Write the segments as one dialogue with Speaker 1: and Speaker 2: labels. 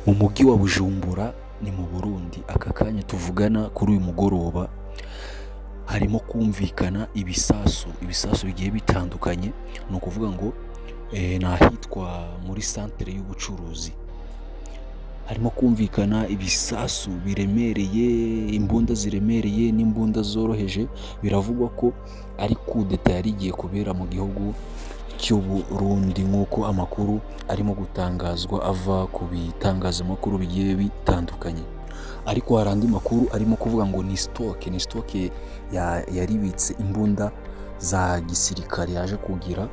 Speaker 1: Mu mujyi wa Bujumbura ni mu Burundi, aka kanya tuvugana kuri uyu mugoroba harimo kumvikana ibisasu, ibisasu bigiye bitandukanye, ni ukuvuga ngo ni ahitwa muri santere y'ubucuruzi, harimo kumvikana ibisasu biremereye, imbunda ziremereye n'imbunda zoroheje, biravugwa ko ari kudeta yari igiye kubera mu gihugu cy'u Burundi nk'uko amakuru arimo gutangazwa ava ku bitangazamakuru bigiye bitandukanye. Ariko hari andi makuru arimo kuvuga ngo ni sitoke, ni sitoke yari ibitse imbunda za gisirikare yaje kugira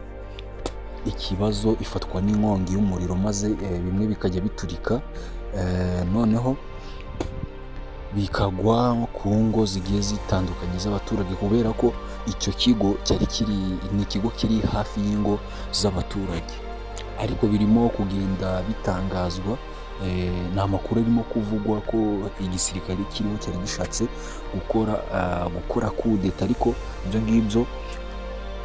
Speaker 1: ikibazo ifatwa n'inkongi y'umuriro maze bimwe bikajya biturika, noneho bikagwa ku ngo zigiye zitandukanye z'abaturage kubera ko icyo kigo cyari kiri, ni ikigo kiri hafi y'ingo z'abaturage. Ariko birimo kugenda bitangazwa, ni amakuru arimo kuvugwa ko igisirikare kiriho cyari gishatse gukora kudeta, ariko ibyo ngibyo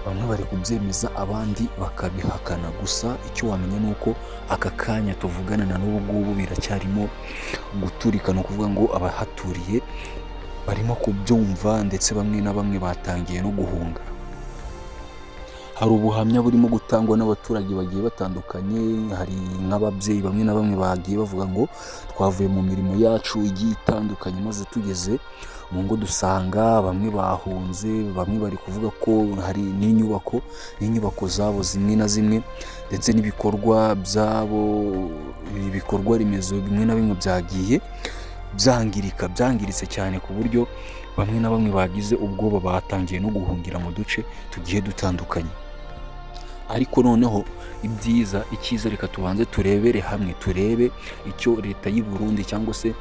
Speaker 1: bamwe bari kubyemeza abandi bakabihakana. Gusa icyo wamenya ni uko aka kanya tuvugana na n'ubu ngubu biracyarimo guturika, ni ukuvuga ngo abahaturiye barimo kubyumva ndetse bamwe na bamwe batangiye no guhunga. Hari ubuhamya burimo gutangwa n'abaturage bagiye batandukanye, hari nk'ababyeyi bamwe na bamwe bagiye bavuga ngo twavuye mu mirimo yacu igiye itandukanye maze tugeze mu ngo dusanga bamwe bahunze, bamwe bari kuvuga ko hari n'inyubako, n'inyubako zabo zimwe na zimwe ndetse n'ibikorwa byabo, ibikorwa remezo bimwe na bimwe byagiye byangirika, byangiritse cyane ku buryo bamwe na bamwe bagize ubwoba batangiye no guhungira mu duce tugiye dutandukanye. Ariko noneho ibyiza, icyiza reka tubanze turebere hamwe, turebe icyo leta y'u Burundi cyangwa se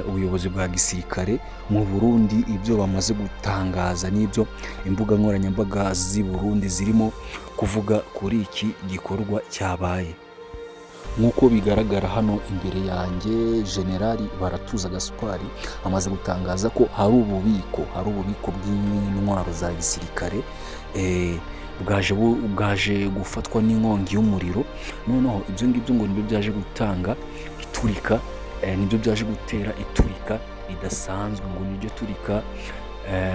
Speaker 1: ubuyobozi bwa gisirikare mu Burundi ibyo bamaze gutangaza n'ibyo imbuga nkoranyambaga z'i Burundi zirimo kuvuga kuri iki gikorwa cyabaye. Nk'uko bigaragara hano imbere yanjye, Generali Baratuza Gaspard amaze gutangaza ko hari ububiko bw'intwaro za gisirikare bwaje gufatwa n'inkongi y'umuriro, noneho ibyo ngibyo ngo nibyo byaje gutanga iturika, nibyo byaje gutera iturika ridasanzwe, ngo niryo turika,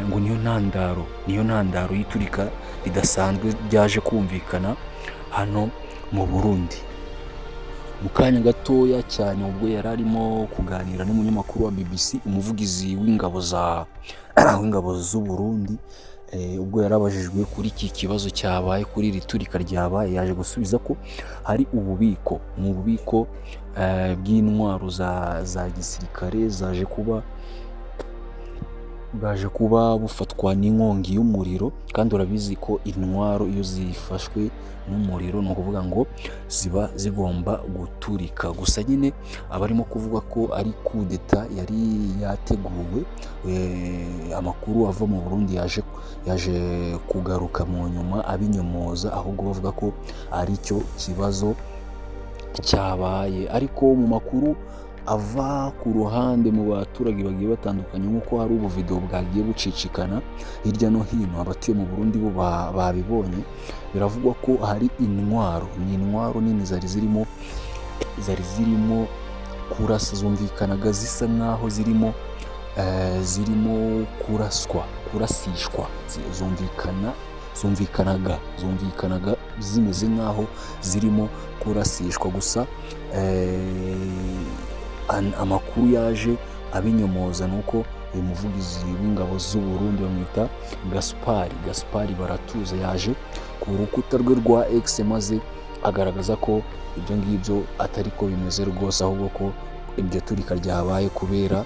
Speaker 1: ngo niyo ntandaro y'iturika ridasanzwe ryaje kumvikana hano mu Burundi. Mu kanya gatoya cyane ubwo yari arimo kuganira n'umunyamakuru wa BBC, umuvugizi w'ingabo z'u Burundi, ubwo yari abajijwe kuri iki kibazo cyabaye, kuri iri turika ryabaye, yaje gusubiza ko hari ububiko, ni ububiko bw'intwaro za gisirikare zaje kuba bwaje kuba bufatwa n'inkongi y'umuriro, kandi urabizi ko intwaro iyo zifashwe n'umuriro ni ukuvuga ngo ziba zigomba guturika. Gusa nyine abarimo kuvuga ko ari kudeta yari yateguwe, amakuru ava mu Burundi yaje kugaruka mu nyuma abinyomoza, ahubwo bavuga ko ari cyo kibazo cyabaye. Ariko mu makuru ava ku ruhande mu baturage bagiye batandukanye, nk'uko hari ubuvidewo bwagiye bucicikana hirya no hino, abatuye mu Burundi bo babibonye, biravugwa ko hari intwaro, ni intwaro nini zari zirimo kurasa, zumvikanaga zisa nk'aho zirimo kuraswa, kurasishwa, zumvikanaga zimeze nk'aho zirimo kurasishwa. Gusa amakuru yaje abinyomoza ni uko uyu muvugizi w'ingabo z'u Burundi bamwita Gaspard Baratuza yaje ku rukuta rwe rwa X maze agaragaza ko ibyo ngibyo atari ko bimeze rwose, ahubwo ko iryo turika ryabaye kubera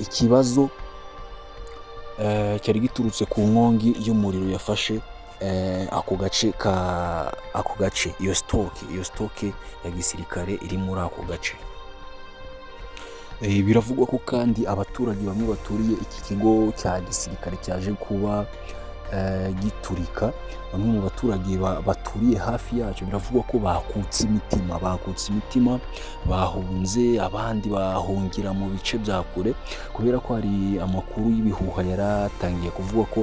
Speaker 1: ikibazo cyari giturutse ku nkongi y'umuriro yafashe ako gace, iyo sitoke ya gisirikare iri muri ako gace. Biravugwa ko kandi abaturage bamwe baturiye iki kigo cya gisirikare cyaje kuba giturika, bamwe mu baturage baturiye hafi yacyo biravugwa ko bakutse imitima, bahunze, abandi bahungira mu bice bya kure, kubera ko hari amakuru y'ibihuha yari atangiye kuvuga ko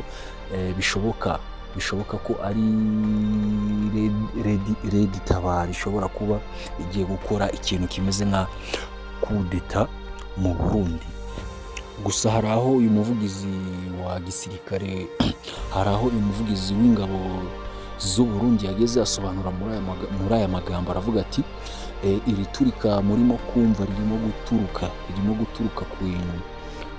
Speaker 1: bishoboka ko ari Red Tabara ishobora kuba igiye gukora ikintu kimeze nka kudeta mu Burundi. Gusa hari aho uyu muvugizi wa gisirikare, hari aho uyu muvugizi w'ingabo z'u Burundi yageze asobanura muri aya magambo, aravuga ati: "Iri turika murimo kumva ririmo guturuka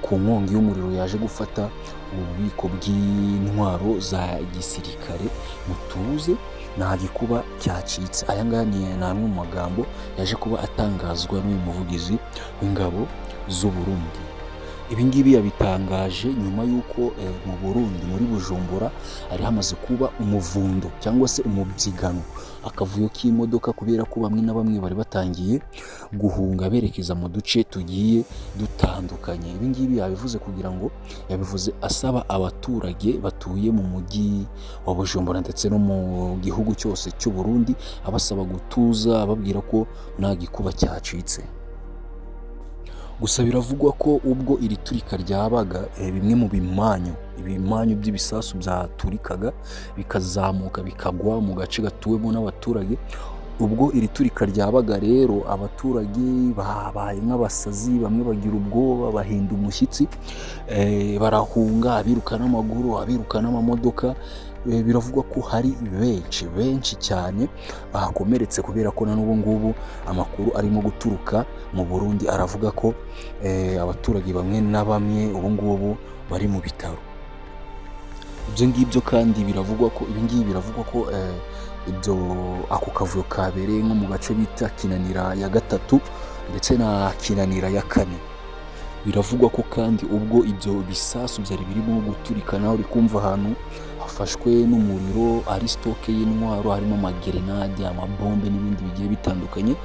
Speaker 1: ku nkongi y'umuriro yaje gufata ububiko bw'intwaro za gisirikare. Mutuze, nta gikuba cyacitse." Aya ngaya ni amwe mu magambo yaje kuba atangazwa n'uyu muvugizi w'ingabo z'u Burundi. Ibi ngibi yabitangaje nyuma y'uko mu Burundi, muri Bujumbura, hari hamaze kuba umuvundo cyangwa se umubyigano, akavuyo k'imodoka, kubera ko bamwe na bamwe bari batangiye guhunga berekeza mu duce tugiye dutandukanye. Ibi ngibi yabivuze kugira ngo, yabivuze asaba abaturage batuye mu mujyi wa Bujumbura ndetse no mu gihugu cyose cy'u Burundi, abasaba gutuza, ababwira ko nta gikuba cyacitse. Gusa biravugwa ko ubwo iri turika ryabaga, bimwe mu bimanyu, ibimanyu by'ibisasu byaturikaga bikazamuka bikagwa mu gace gatuwemo n'abaturage. Ubwo iri turika ryabaga rero, abaturage babaye nk'abasazi, bamwe bagira ubwoba, bahinda umushyitsi, barahunga, abiruka n'amaguru, abiruka n'amamodoka. Biravugwa ko hari benshi benshi cyane bakomeretse, kubera ko na n'ubu ngubu amakuru arimo guturuka mu Burundi aravuga ko abaturage bamwe na bamwe ubu ngubu bari mu bitaro. Ibyo ngibyo kandi biravugwa ko, ibi ngibi biravugwa ko ibyo ako kavuyo kabereye nko mu gace bita Kinanira ya gatatu ndetse na Kinanira ya kane. Biravugwa ko kandi ubwo ibyo bisasu byari birimo guturika, nawe uri kumva ahantu hafashwe n'umuriro ari stock y'intwaro, harimo amagerenade, amabombe n'ibindi bigiye bitandukanye.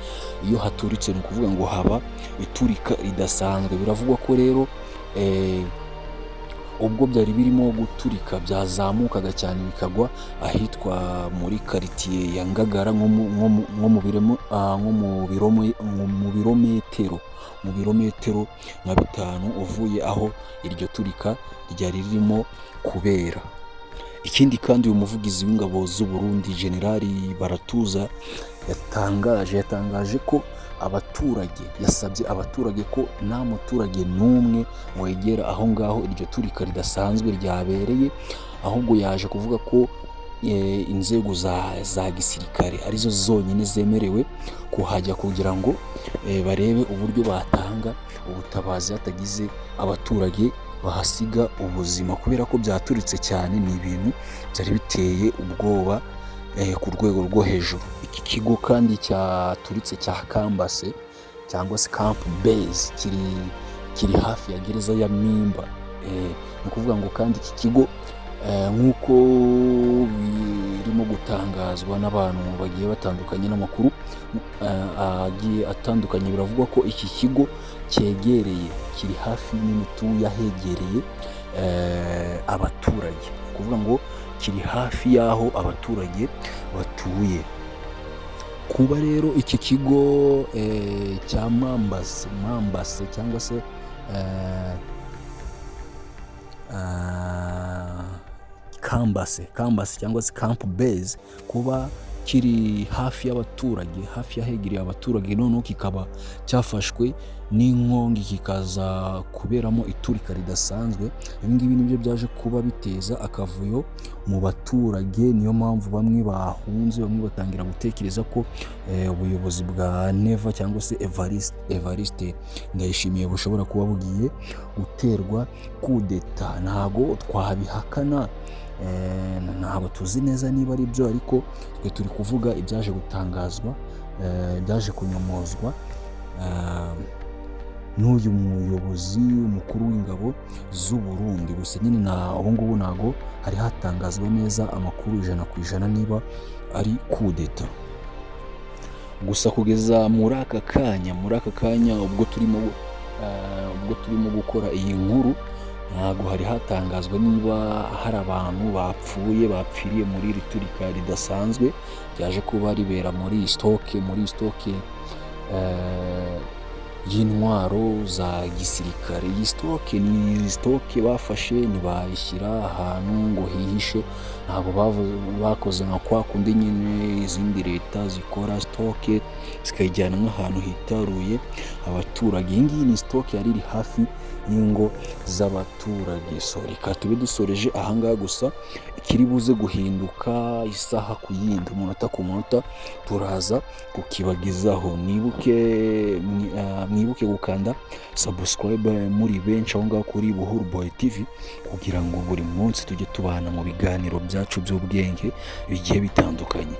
Speaker 1: Iyo haturitse, ni ukuvuga ngo haba iturika ridasanzwe. Biravugwa ko rero ubwo byari birimo guturika byazamukaga cyane bikagwa ahitwa muri quartier ya Ngagara, nko mu birometero nka 5 uvuye aho iryo turika ryari ririmo kubera. Ikindi kandi, uyu muvugizi w'ingabo z'u Burundi, Generali Baratuza, yatangaje ko abaturage, yasabye abaturage ko nta muturage n'umwe wegera aho ngaho iryo turika ridasanzwe ryabereye, ahubwo yaje kuvuga ko inzego za gisirikare arizo zonyine zemerewe kuhajya kugira ngo barebe uburyo batanga ubutabazi hatagize abaturage bahasiga ubuzima, kubera ko byaturitse cyane. Ni ibintu byari biteye ubwoba ku rwego rwo hejuru. Iki kigo kandi cyaturitse cya Kambase cyangwa se Camp Base kiri hafi ya gereza ya Mpimba. Ni ukuvuga ngo kandi iki kigo, nk'uko birimo gutangazwa n'abantu bagiye batandukanye n'amakuru agiye atandukanye, biravugwa ko iki kigo cyegereye, kiri hafi n'imituye ahegereye abaturage, ni ukuvuga ngo kiri hafi y'aho abaturage batuye. Kuba rero iki kigo cya Mambase cyangwa se Kambase cyangwa se Camp Base kuba kiri hafi y'abaturage, hafi y'ahegereye abaturage, noneho kikaba cyafashwe n'inkongi, kikaza kuberamo iturika ridasanzwe, ibi ngibi nibyo byaje kuba biteza akavuyo mu baturage. Niyo mpamvu bamwe bahunze, bamwe batangira gutekereza ko ubuyobozi bwa Neva cyangwa se Evariste Ndayishimiye bushobora kuba bugiye guterwa kudeta. Ntago twabihakana, ntabwo tuzi neza niba ari byo, ariko twe turi kuvuga ibyaje gutangazwa, ibyaje kunyomozwa n'uyu muyobozi mukuru w'ingabo z'u Burundi. Gusa nyine na ubu ngubu ntabwo hari hatangazwa neza amakuru 100% niba ari kudeta. Gusa kugeza muri aka kanya ubwo turimo gukora iyi nkuru, ntabwo hari hatangazwa niba hari abantu bapfuye, bapfiriye muri iri turika ridasanzwe ryaje kuba ribera muri stock y'intwaro za gisirikare. Iyi stock ni stock bafashe, ntibayishyira ahantu ngo hihishe. Ntabwo bakoze nka kwa kundi nyine izindi leta zikora stock, zikayijyana nk'ahantu hitaruye abaturage. Iyi ngiyi ni stock yari iri hafi y'ingo z'abaturage. So reka tube dusoreje ahangaha, gusa ikiri buze guhinduka isaha ku yindi, umunota ku munota, turaza kukibagezaho. Mwibuke gukanda subscribe muri benshi aho ngaho kuri Buhuru Boy TV, kugira ngo buri munsi tujye tubana mu biganiro byacu by'ubwenge bigiye bitandukanye.